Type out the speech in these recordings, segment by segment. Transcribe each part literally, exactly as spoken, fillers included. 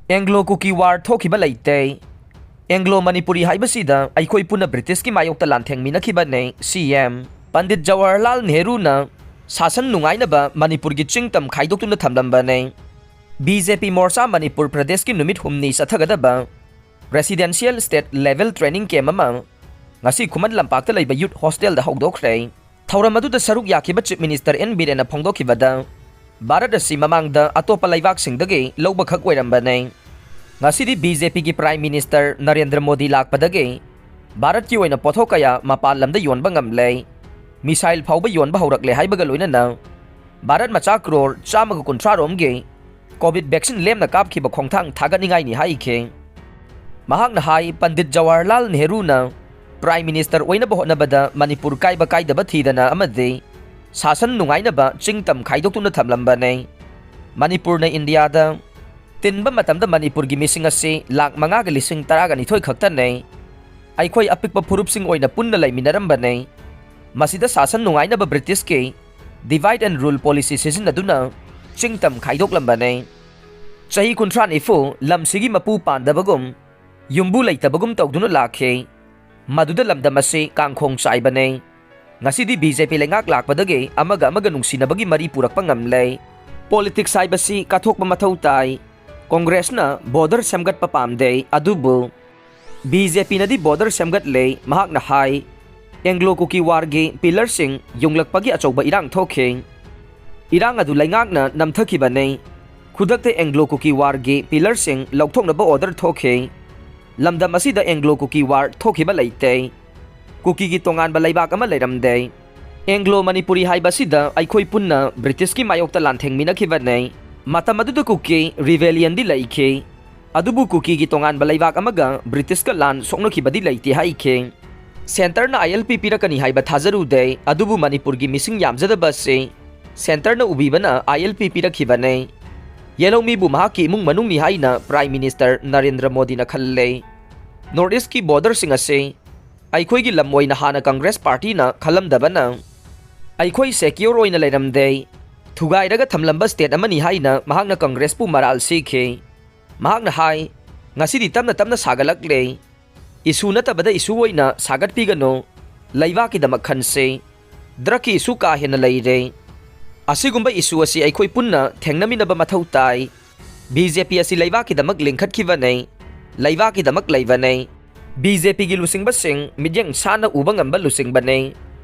Anglo ꯀꯨꯀꯤ war ꯊꯣꯛꯈꯤꯕ ꯂꯩꯇꯦ꯫ Anglo Manipuri ꯍꯥꯏꯕꯁꯤꯗ ꯑꯩꯈꯣꯏ ꯄꯨꯟꯅ ꯕ꯭ꯔꯤꯇꯤꯁꯀꯤ ꯃꯥꯌꯣꯛꯇ ꯂꯥꯟꯊꯦꯡꯃꯤꯟꯅꯈꯤꯕꯅꯦ, ꯁꯤ ꯑꯦꯝ꯫ ꯄꯟꯗꯤꯠ ꯖꯋꯥꯍꯔꯂꯥꯜ ꯅꯦꯍꯔꯨꯅ ꯁꯥꯁꯟ ꯅꯨꯡꯉꯥꯏꯅꯕ ꯃꯅꯤꯄꯨꯔꯒꯤ ꯆꯤꯡ ꯇꯝ ꯈꯥꯏꯗꯣꯛꯇꯨꯅ ꯊꯝꯂꯝꯕꯅꯦ꯫ ꯕꯤ ꯖꯦ ꯄꯤ ꯃꯣꯔꯆꯥ ꯃꯅꯤꯄꯨꯔ ꯄ꯭ꯔꯗꯦꯁꯀꯤ ꯅꯨꯃꯤꯠ ꯍꯨꯝꯅꯤ ꯆꯠꯊꯒꯗꯕ Residential State Level Training Camp ꯑꯃ ꯉꯁꯤ ꯈꯨꯃꯟ ꯂꯝꯄꯥꯛꯇ ꯂꯩꯕ ꯌꯨꯠ ꯍꯣꯁꯇꯦꯜꯗ ꯍꯧꯗꯣꯛꯈ꯭ꯔꯦ꯫ ꯊꯧꯔꯝ ꯑꯗꯨꯗ ꯁꯔꯨꯛ ꯌꯥꯈꯤꯕ ꯆꯤꯐ ꯃꯤꯅꯤꯁꯇꯔ ꯑꯦꯟ ꯕꯤꯔꯦꯟꯅ ꯐꯣꯡꯗꯣꯛꯈꯤꯕꯗ, ꯚꯥꯔꯠ ꯑꯁꯤ ꯃꯃꯥꯡꯗ ꯑꯇꯣꯞꯄ ꯂꯩꯕꯥꯛꯁꯤꯡꯗꯒꯤ ꯂꯧꯕꯈꯛ ꯑꯣꯏꯔꯝꯕꯅꯦ꯫ ꯉꯁꯤꯗꯤ ꯕꯤ ꯖꯦ ꯄꯤꯒꯤ ꯄ꯭ꯔꯥꯏꯝ ꯃꯤꯅꯤꯁꯇꯔ ꯅꯔꯦꯟꯗ꯭ꯔ ꯃꯣꯗꯤ ꯂꯥꯛꯄꯗꯒꯤ ꯚꯥꯔꯠꯀꯤ ꯑꯣꯏꯅ ꯄꯣꯠꯊꯣꯛ ꯀꯌꯥ ꯃꯄꯥꯟ ꯂꯝꯗ ꯌꯣꯟꯕ ꯉꯝꯂꯦ꯫ ꯃꯤꯁꯥꯏꯜ ꯐꯥꯎꯕ ꯌꯣꯟꯕ ꯍꯧꯔꯛꯂꯦ ꯍꯥꯏꯕꯒ ꯂꯣꯏꯅꯅ ꯚꯥꯔꯠ ꯃꯆꯥ ꯀ꯭ꯔꯣꯔ ꯆꯥꯝꯃꯒ ꯀꯨꯟꯊ꯭ꯔꯥ ꯔꯣꯝꯒꯤ ꯀꯣꯚꯤꯗ ꯚꯦꯛꯁꯤꯟ ꯂꯦꯝꯅ ꯀꯥꯞꯈꯤꯕ ꯈꯣꯡꯊꯥꯡ ꯊꯥꯒꯠꯅꯤꯡꯉꯥꯏꯅꯤ ꯍꯥꯏꯈꯤ꯫ ꯃꯍꯥꯛꯅ ꯍꯥꯏ, ꯄꯟꯗꯤꯠ ꯖꯋꯥꯍꯔꯂꯥꯜ ꯅꯦꯍꯔꯨꯅ ꯄ꯭ꯔꯥꯏꯝ ꯃꯤꯅꯤꯁꯇꯔ ꯑꯣꯏꯅꯕ ꯍꯣꯠꯅꯕꯗ ꯃꯅꯤꯄꯨꯔ ꯀꯥꯏꯕ ꯀꯥꯏꯗꯕ ꯊꯤꯗꯅ ꯑꯃꯗꯤ ꯁꯥꯁꯟ ꯅꯨꯡꯉꯥꯏꯅꯕ ꯆꯤꯡ ꯇꯝ ꯈꯥꯏꯗꯣꯛꯇꯨꯅ ꯊꯝꯂꯝꯕꯅꯦ꯫ ꯃꯅꯤꯄꯨꯔꯅ ꯏꯟꯗꯤꯌꯥꯗ ꯇꯤꯟꯕ ꯃꯇꯝꯗ ꯃꯅꯤꯄꯨꯔꯒꯤ ꯃꯤꯁꯤꯡ ꯑꯁꯤ ꯂꯥꯈ ꯃꯉꯥꯒ ꯂꯤꯁꯤꯡ ꯇꯔꯥꯒ ꯅꯤꯊꯣꯏ ꯈꯛꯇꯅꯦ꯫ ꯑꯩꯈꯣꯏ ꯑꯄꯤꯛꯄ ꯐꯨꯔꯨꯞꯁꯤꯡ ꯑꯣꯏꯅ ꯄꯨꯟꯅ ꯂꯩꯃꯤꯟꯅꯔꯝꯕꯅꯦ꯫ ꯃꯁꯤꯗ ꯁꯥꯁꯟ ꯅꯨꯡꯉꯥꯏꯅꯕ ꯕ꯭ꯔꯤꯇꯤꯁꯀꯤ divide and rule policy ꯁꯤꯖꯤꯟꯅꯗꯨꯅ ꯆꯤꯡ ꯇꯝ ꯈꯥꯏꯗꯣꯛꯂꯝꯕꯅꯦ꯫ ꯆꯍꯤ ꯀꯨꯟꯊ꯭ꯔꯥ ꯅꯤꯐꯨ ꯂꯝꯁꯤꯒꯤ ꯃꯄꯨ ꯄꯥꯟꯗꯕꯒꯨꯝ, ꯌꯨꯝꯕꯨ ꯂꯩꯇꯕꯒꯨꯝ ꯇꯧꯗꯨꯅ ꯂꯥꯛꯈꯤ꯫ ꯃꯗꯨꯗ ꯂꯝꯗꯝ ꯑꯁꯤ ꯀꯥꯡꯈꯣꯡ ꯆꯥꯏꯕꯅꯦ꯫ ꯉꯁꯤꯗꯤ ꯕꯤ ꯖꯦ ꯄꯤ ꯂꯩꯉꯥꯛ ꯂꯥꯛꯄꯗꯒꯤ ꯑꯃꯒ ꯑꯃꯒ ꯅꯨꯡꯁꯤꯅꯕꯒꯤ ꯃꯔꯤ ꯄꯨꯔꯛꯄ ꯉꯝꯂꯦ꯫ ꯄꯣꯂꯤꯇꯤꯛꯁ ꯍꯥꯏꯕꯁꯤ ꯀꯠꯊꯣꯛꯄ ꯃꯊꯧ ꯇꯥꯏ꯫ ꯀꯣꯡꯒ꯭ꯔꯦꯁꯅ ꯕꯣꯔꯗꯔ ꯁꯦꯝꯒꯠꯄ ꯄꯥꯝꯗꯦ, ꯑꯗꯨꯕꯨ ꯕꯤ ꯖꯦ ꯄꯤꯅꯗꯤ ꯕꯣꯔꯗꯔ ꯁꯦꯝꯒꯠꯂꯦ꯫ ꯃꯍꯥꯛꯅ ꯍꯥꯏ, ꯑꯦꯡꯒ꯭ꯂꯣ ꯀꯨꯀꯤ ꯋꯥꯔꯒꯤ ꯄꯤꯂꯔꯁꯤꯡ ꯌꯨꯡꯂꯛꯄꯒꯤ ꯑꯆꯧꯕ ꯏꯔꯥꯡ ꯊꯣꯛꯈꯤ꯫ ꯏꯔꯥꯡ ꯑꯗꯨ ꯂꯩꯉꯥꯛꯅ ꯅꯝꯊꯈꯤꯕꯅꯤ꯫ ꯈꯨꯗꯛꯇ ꯑꯦꯡꯒ꯭ꯂꯣ ꯀꯨꯀꯤ ꯋꯥꯔꯒꯤ ꯄꯤꯂꯔꯁꯤꯡ ꯂꯧꯊꯣꯛꯅꯕ ꯑꯣꯔꯗꯔ ꯊꯣꯛꯈꯤ꯫ ꯂꯝꯗꯝ ꯑꯁꯤꯗ ꯑꯦꯡꯒ꯭ꯂꯣ ꯀꯨꯀꯤ ꯋꯥꯔ ꯊꯣꯛꯈꯤꯕ ꯂꯩꯇꯦ꯫ ꯀꯨꯀꯤꯒꯤ ꯇꯣꯉꯥꯟꯕ ꯂꯩꯕꯥꯛ ꯑꯃ ꯂꯩꯔꯝꯗꯦ꯫ ꯑꯦꯡꯒ꯭ꯂꯣ ꯃꯅꯤꯄꯨꯔꯤ ꯍꯥꯏꯕꯁꯤꯗ ꯑꯩꯈꯣꯏ ꯄꯨꯟꯅ ꯕ꯭ꯔꯤꯇꯤꯁꯀꯤ ꯃꯥꯌꯣꯛꯇ ꯂꯥꯟꯊꯦꯡꯃꯤꯟꯅꯈꯤꯕꯅꯦ꯫ ꯃꯇꯝ ꯑꯗꯨꯗ ꯀꯨꯀꯤ ꯔꯤꯕꯦꯂꯤꯌꯟꯗꯤ ꯂꯩꯈꯤ꯫ ꯑꯗꯨꯕꯨ ꯀꯨꯀꯤꯒꯤ ꯇꯣꯉꯥꯟꯕ ꯂꯩꯕꯥꯛ ꯑꯃꯒ ꯕ꯭ꯔꯤꯇꯤꯁꯀ ꯂꯥꯟ ꯁꯣꯛꯅꯈꯤꯕꯗꯤ ꯂꯩꯇꯦ ꯍꯥꯏꯈꯤ꯫ ꯁꯦꯟꯇꯔꯅ ꯑꯥꯏ ꯑꯦꯜ ꯄꯤ ꯄꯤꯔꯛꯀꯅꯤ ꯍꯥꯏꯕ ꯊꯥꯖꯔꯨꯗꯦ, ꯑꯗꯨꯕꯨ ꯃꯅꯤꯄꯨꯔꯒꯤ ꯃꯤꯁꯤꯡ ꯌꯥꯝꯖꯗꯕ ꯑꯁꯤ ꯁꯦꯟꯇꯔꯅ ꯎꯕꯤꯕꯅ ꯑꯥꯏ ꯑꯦꯜ ꯄꯤ ꯄꯤꯔꯛꯈꯤꯕꯅꯦ꯫ ꯌꯦꯜꯍꯧꯃꯤꯕꯨ ꯃꯍꯥꯛꯀꯤ ꯏꯃꯨꯡ ꯃꯅꯨꯡꯅꯤ ꯍꯥꯏꯅ ꯄ꯭ꯔꯥꯏꯝ ꯃꯤꯅꯤꯁꯇꯔ ꯅꯔꯦꯟꯗ꯭ꯔ ꯃꯣꯗꯤꯅ ꯈꯜꯂꯦ꯫ ꯅꯣꯔꯠ ꯏꯁꯀꯤ ꯕꯣꯔꯗꯔꯁꯤꯡ ꯑꯁꯤ ꯑꯩꯈꯣꯏꯒꯤ ꯂꯝ ꯑꯣꯏꯅ ꯍꯥꯟꯅ ꯀꯪꯒ꯭ꯔꯦꯁ ꯄꯥꯔꯇꯤꯅ ꯈꯜꯂꯝꯗꯕꯅ ꯑꯩꯈꯣꯏ ꯁꯦꯀ꯭ꯌꯣꯔ ꯑꯣꯏꯅ ꯂꯩꯔꯝꯗꯦ꯫ ꯊꯨꯒꯥꯏꯔꯒ ꯊꯝꯂꯝꯕ ꯁ꯭ꯇꯦꯠ ꯑꯃꯅꯤ ꯍꯥꯏꯅ ꯃꯍꯥꯛꯅ ꯀꯪꯒ꯭ꯔꯦꯁꯄꯨ ꯃꯔꯥꯜ ꯁꯤꯈꯤ꯫ ꯃꯍꯥꯛꯅ ꯍꯥꯏ, "ꯉꯁꯤꯗꯤ ꯇꯞꯅ ꯇꯞꯅ ꯁꯥꯒꯠꯂꯛꯂꯦ꯫ ꯏꯁꯨ ꯅꯠꯇꯕꯗ ꯏꯁꯨ ꯑꯣꯏꯅ ꯁꯥꯒꯠꯄꯤꯒꯅꯨ꯫ ꯂꯩꯕꯥꯛꯀꯤꯗꯃꯛ ꯈꯟꯁꯤ꯫ ꯗ꯭ꯔꯒꯀꯤ ꯏꯁꯨ ꯀꯥ ꯍꯦꯟꯅ ꯂꯩꯔꯦ꯫ ꯑꯁꯤꯒꯨꯝꯕ ꯏꯁꯨ ꯑꯁꯤ ꯑꯩꯈꯣꯏ ꯄꯨꯟꯅ ꯊꯦꯡꯅꯃꯤꯟꯅꯕ ꯃꯊꯧ ꯇꯥꯏ꯫ ꯕꯤ ꯖꯦ ꯄꯤ ꯑꯁꯤ ꯂꯩꯕꯥꯛꯀꯤꯗꯃꯛ ꯂꯤꯡꯈꯠꯈꯤꯕꯅꯤ, ꯂꯩꯕꯥꯛꯀꯤꯗꯃꯛ ꯂꯩꯕꯅꯤ꯫ ꯕꯤ ꯖꯦ ꯄꯤꯒꯤ ꯂꯨꯆꯤꯡꯕꯁꯤꯡ ꯃꯤꯠꯌꯦꯡ ꯁꯥꯟꯅ ꯎꯕ ꯉꯝꯕ ꯂꯨꯆꯤꯡꯕꯅꯤ꯫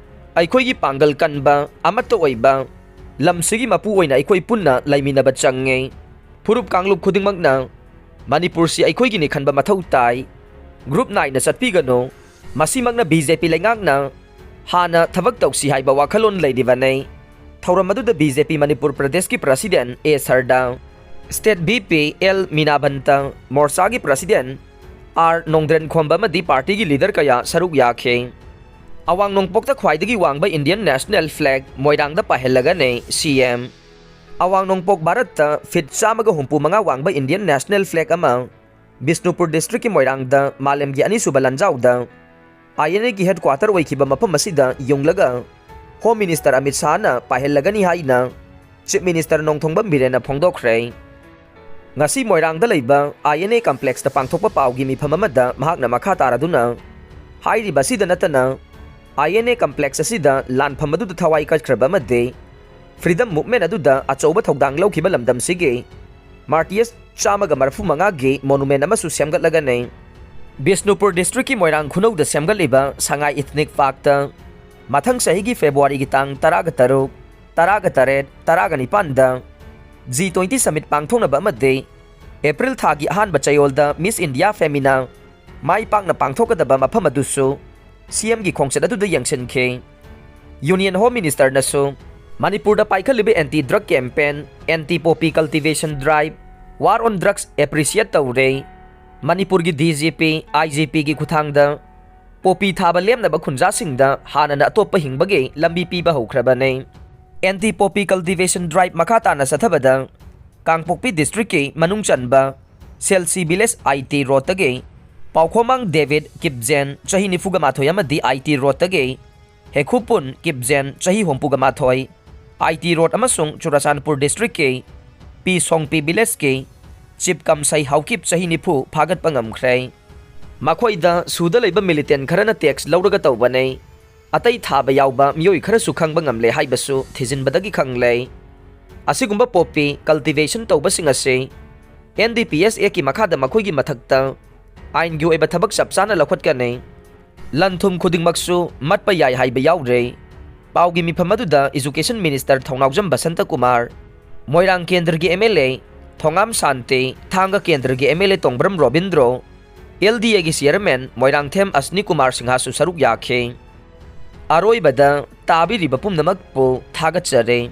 ꯑꯩꯈꯣꯏꯒꯤ ꯄꯥꯡꯒꯜ ꯀꯟꯕ, ꯑꯃꯠꯇ ꯑꯣꯏꯕ, ꯂꯝꯁꯤꯒꯤ ꯃꯄꯨ ꯑꯣꯏꯅ ꯑꯩꯈꯣꯏ ꯄꯨꯟꯅ ꯂꯩꯃꯤꯟꯅꯕ ꯆꯪꯉꯤ꯫ ꯐꯨꯔꯨꯞ ꯀꯥꯡꯂꯨꯞ ꯈꯨꯗꯤꯡꯃꯛꯅ ꯃꯅꯤꯄꯨꯔꯁꯤ ꯑꯩꯈꯣꯏꯒꯤꯅꯤ ꯈꯟꯕ ꯃꯊꯧ ꯇꯥꯏ꯫ ꯒ꯭ꯔꯨꯞ ꯅꯥꯏꯅ ꯆꯠꯄꯤꯒꯅꯨ꯫ ꯃꯁꯤꯃꯛꯅ ꯕꯤ ꯖꯦ ꯄꯤ ꯂꯩꯉꯥꯛꯅ ꯍꯥꯟꯅ ꯊꯕꯛ ꯇꯧꯁꯤ ꯍꯥꯏꯕ ꯋꯥꯈꯜꯂꯣꯟ ꯂꯩꯔꯤꯕꯅꯤ꯫ ꯊꯧꯔꯝ ꯑꯗꯨꯗ ꯕꯤ ꯖꯦ ꯄꯤ ꯃꯅꯤꯄꯨꯔ ꯄ꯭ꯔꯗꯦꯁꯀꯤ president A Sharda, state V P L ꯃꯤꯅꯥꯕꯟꯇ, ꯃꯣꯔꯆꯥꯒꯤ ꯄ꯭ꯔꯁꯤꯗꯦꯟ ꯑꯥꯔ ꯅꯣꯡꯗ꯭ꯔꯦꯟ ꯈꯣꯝꯕ ꯑꯃꯗꯤ ꯄꯥꯔꯇꯤꯒꯤ ꯂꯤꯗꯔ ꯀꯌꯥ ꯁꯔꯨꯛ ꯌꯥꯈꯤ꯫ ꯑꯋꯥꯡ ꯅꯣꯡꯄꯣꯛꯇ ꯈ꯭ꯋꯥꯏꯗꯒꯤ ꯋꯥꯡꯕ ꯏꯟꯗꯤꯌꯟ ꯅꯦꯁꯅꯦꯜ ꯐ꯭ꯂꯦꯒ ꯃꯣꯏꯔꯥꯡꯗ ꯄꯥꯏꯍꯜꯂꯒꯅꯤ ꯁꯤ ꯑꯦꯝ꯫ ꯑꯋꯥꯡ ꯅꯣꯡꯄꯣꯛ ꯚꯥꯔꯠꯇ ꯐꯤꯠ ꯆꯥꯝꯃꯒ ꯍꯨꯝꯐꯨ ꯃꯉꯥ ꯋꯥꯡꯕ ꯏꯟꯗꯤꯌꯟ ꯅꯦꯁꯅꯦꯜ ꯐ꯭ꯂꯦꯒ ꯑꯃ ꯕꯤꯁꯅꯨꯄꯨꯔ ꯗꯤꯁꯇ꯭ꯔꯤꯛꯀꯤ ꯃꯣꯏꯔꯥꯡꯗ ꯃꯥꯂꯦꯝꯒꯤ ꯑꯅꯤꯁꯨꯕ ꯂꯥꯟꯖꯥꯎꯗ ꯑꯥꯏ ꯑꯦꯟ ꯑꯦꯒꯤ ꯍꯦꯗꯀ꯭ꯋꯥꯇꯔ ꯑꯣꯏꯈꯤꯕ ꯃꯐꯝ ꯑꯁꯤꯗ ꯌꯨꯡꯂꯒ ꯍꯣꯝ ꯃꯤꯅꯤꯁꯇꯔ ꯑꯃꯤꯠ ꯁꯥꯍꯅ ꯄꯥꯏꯍꯜꯂꯒꯅꯤ ꯍꯥꯏꯅ ꯆꯤꯐ ꯃꯤꯅꯤꯁꯇꯔ ꯅꯣꯡꯊꯣꯝꯕꯝ ꯕꯤꯔꯦꯟꯅ ꯐꯣꯡꯗꯣꯛꯈ꯭ꯔꯦ꯫ ꯉꯁꯤ ꯃꯣꯏꯔꯥꯡꯗ ꯂꯩꯕ ꯑꯥꯏ ꯑꯦꯟ ꯑꯦ ꯀꯝꯄ꯭ꯂꯦꯛꯁꯇ ꯄꯥꯡꯊꯣꯛꯄ ꯄꯥꯎꯒꯤ ꯃꯤꯐꯝ ꯑꯃꯗ ꯃꯍꯥꯛꯅ ꯃꯈꯥ ꯇꯥꯔꯗꯨꯅ ꯍꯥꯏꯔꯤꯕ ꯑꯁꯤꯗ ꯅꯠꯇꯅ ꯑꯥꯏ ꯑꯦꯟ ꯑꯦ ꯀꯝꯄ꯭ꯂꯦꯛꯁ ꯑꯁꯤꯗ ꯂꯥꯟꯐꯝ ꯑꯗꯨꯗ ꯊꯋꯥꯏ ꯀꯠꯈ꯭ꯔꯕ ꯑꯃꯗꯤ ꯐ꯭ꯔꯤꯗꯝ ꯃꯨꯚꯃꯦꯟ ꯑꯗꯨꯗ ꯑꯆꯧꯕ ꯊꯧꯗꯥꯡ ꯂꯧꯈꯤꯕ ꯂꯝꯗꯝꯁꯤꯒꯤ ꯃꯥꯔꯇꯤꯌꯔꯁ ꯆꯥꯝꯃꯒ ꯃꯔꯤꯐꯨ ꯃꯉꯥꯒꯤ ꯃꯣꯅꯨꯃꯦꯟ ꯑꯃꯁꯨ ꯁꯦꯝꯒꯠꯂꯒꯅꯤ꯫ ꯕꯤꯁꯅꯨꯄꯨꯔ ꯗꯤꯁꯇ꯭ꯔꯤꯛꯀꯤ ꯃꯣꯏꯔꯥꯡ ꯈꯨꯅꯧꯗ ꯁꯦꯝꯒꯠꯂꯤꯕ ꯁꯉꯥꯏ ꯏꯊꯅꯤꯛ ꯄꯥꯔꯛꯇ ꯃꯊꯪ ꯆꯍꯤꯒꯤ ꯐꯦꯕ꯭ꯔꯨꯋꯥꯔꯤꯒꯤ ꯇꯥꯡ ꯇꯔꯥꯒ ꯇꯔꯨꯛ, ꯇꯔꯥꯒ ꯇꯔꯦꯠ, ꯇꯔꯥꯒ ꯅꯤꯄꯥꯟꯗ ꯖꯤ ꯇ꯭ꯋꯦꯟꯇꯤ ꯁꯃꯤꯠ ꯄꯥꯡꯊꯣꯛꯅꯕ ꯑꯃꯗꯤ ꯑꯦꯄ꯭ꯔꯤꯜ ꯊꯥꯒꯤ ꯑꯍꯥꯟꯕ ꯆꯌꯣꯜꯗ ꯃꯤꯁ ꯏꯟꯗꯤꯌꯥ ꯐꯦꯃꯤꯅꯥ ꯃꯥꯏ ꯄꯥꯛꯅ ꯄꯥꯡꯊꯣꯛꯀꯗꯕ ꯃꯐꯝ ꯑꯗꯨꯁꯨ ꯁꯤ ꯑꯦꯝꯒꯤ ꯈꯣꯡꯆꯠ ꯑꯗꯨꯗ ꯌꯦꯡꯁꯤꯟꯈꯤ꯫ ꯌꯨꯅꯤꯌꯟ ꯍꯣꯝ ꯃꯤꯅꯤꯁꯇꯔꯅꯁꯨ ꯃꯅꯤꯄꯨꯔꯗ ꯄꯥꯏꯈꯠꯂꯤꯕ anti drug campaign, anti poppy cultivation drive, war on drugs appreciate ꯇꯧꯔꯦ꯫ ꯃꯅꯤꯄꯨꯔꯒꯤ ꯗꯤ ꯖꯤ ꯄꯤ, ꯑꯥꯏ ꯖꯤ ꯄꯤꯒꯤ ꯈꯨꯠꯊꯥꯡꯗ ꯄꯣꯄꯤ ꯊꯥꯕ ꯂꯦꯞꯅꯕ ꯈꯨꯟꯖꯥꯁꯤꯡꯗ ꯍꯥꯟꯅꯅ ꯑꯇꯣꯞꯄ ꯍꯤꯡꯕꯒꯤ ꯂꯝꯕꯤ ꯄꯤꯕ ꯍꯧꯈ꯭ꯔꯕꯅꯤ꯫ ꯑꯦꯟꯇꯤ ꯄꯣꯄꯤ ꯀꯜꯇꯤꯚꯦꯁꯟ ꯗ꯭ꯔꯥꯏꯚ ꯃꯈꯥ ꯇꯥꯅ ꯆꯠꯊꯕꯗ ꯀꯥꯡꯄꯣꯛꯄꯤ ꯗꯤꯁꯇ꯭ꯔꯤꯛꯀꯤ ꯃꯅꯨꯡ ꯆꯟꯕ ꯁꯦꯜꯁꯤ ꯚꯤꯂꯦꯖ ꯑꯥꯏ ꯇꯤ ꯔꯣꯗꯇꯒꯤ ꯄꯥꯎꯈꯣꯃꯥꯡ ꯗꯦꯕꯤꯠ ꯀꯤꯞꯖꯦꯟ, ꯆꯍꯤ ꯅꯤꯐꯨꯒ ꯃꯥꯊꯣꯏ ꯑꯃꯗꯤ ꯑꯥꯏ ꯇꯤ ꯔꯣꯗꯇꯒꯤ ꯍꯦꯈꯨꯄꯨꯟ ꯀꯤꯞꯖꯦꯟ, ꯆꯍꯤ ꯍꯨꯝꯐꯨꯒ ꯃꯥꯊꯣꯏ, ꯑꯥꯏ ꯇꯤ ꯔꯣꯗ ꯑꯃꯁꯨꯡ ꯆꯨꯔꯆꯥꯟꯄꯨꯔ ꯗꯤꯁꯇ꯭ꯔꯤꯛꯀꯤ ꯄꯤ ꯁꯣꯡꯄꯤ ꯚꯤꯂꯦꯖꯀꯤ ꯆꯤꯞ ꯀꯝꯁꯩ ꯍꯥꯎꯀꯤꯞ ꯆꯍꯤ ꯅꯤꯐꯨ ꯐꯥꯒꯠꯄ ꯉꯝꯈ꯭ꯔꯦ꯫ ꯃꯈꯣꯏꯗ ꯁꯨꯗ ꯂꯩꯕ ꯃꯤꯂꯤꯇꯦꯟ ꯈꯔꯅ ꯇꯦꯛꯁ ꯂꯧꯔꯒ ꯇꯧꯕꯅꯤ꯫ ꯑꯇꯩ ꯊꯥꯕ ꯌꯥꯎꯕ ꯃꯤꯑꯣꯏ ꯈꯔꯁꯨ ꯈꯪꯕ ꯉꯝꯂꯦ ꯍꯥꯏꯕꯁꯨ ꯊꯤꯖꯤꯟꯕꯗꯒꯤ ꯈꯪꯂꯦ꯫ ꯑꯁꯤꯒꯨꯝꯕ ꯄꯣꯄꯤ ꯀꯜꯇꯤꯚꯦꯁꯟ ꯇꯧꯕꯁꯤꯡ ꯑꯁꯤ ꯑꯦꯟ ꯗꯤ ꯄꯤ ꯑꯦꯁ ꯑꯦꯛꯀꯤ ꯃꯈꯥꯗ ꯃꯈꯣꯏꯒꯤ ꯃꯊꯛꯇ ꯑꯥꯏꯟꯒꯤ ꯑꯣꯏꯕ ꯊꯕꯛ ꯆꯞ ꯆꯥꯅ ꯂꯧꯈꯠꯀꯅꯤ꯫ ꯂꯟ ꯊꯨꯝ ꯈꯨꯗꯤꯡꯃꯛꯁꯨ ꯃꯠꯄ ꯌꯥꯏ ꯍꯥꯏꯕ ꯌꯥꯎꯔꯦ꯫ ꯄꯥꯎꯒꯤ ꯃꯤꯐꯝ ꯑꯗꯨꯗ ꯏꯖꯨꯀꯦꯁꯟ ꯃꯤꯅꯤꯁꯇꯔ ꯊꯧꯅꯥꯎꯖꯝ ꯕꯁꯟꯇ ꯀꯨꯃꯥꯔ, ꯃꯣꯏꯔꯥꯡ ꯀꯦꯟꯗ꯭ꯔꯒꯤ M L A Thongam Shanti, Thanga ꯀꯦꯟꯗ꯭ꯔꯒꯤ M L A Tongbram Robindro, L D ꯑꯦꯒꯤ ꯆꯤꯌꯔꯃꯦꯟ ꯃꯣꯏꯔꯥꯡꯊꯦꯝ ꯑꯁꯅꯤ ꯀꯨꯃꯥꯔ ꯁꯤꯡꯍꯁꯨ ꯁꯔꯨꯛ ꯌꯥꯈꯤ꯫ ꯑꯔꯣꯏꯕꯗ ꯇꯥꯕꯤꯔꯤꯕ ꯄꯨꯝꯅꯃꯛꯄꯨ ꯊꯥꯒꯠꯆꯔꯤ꯫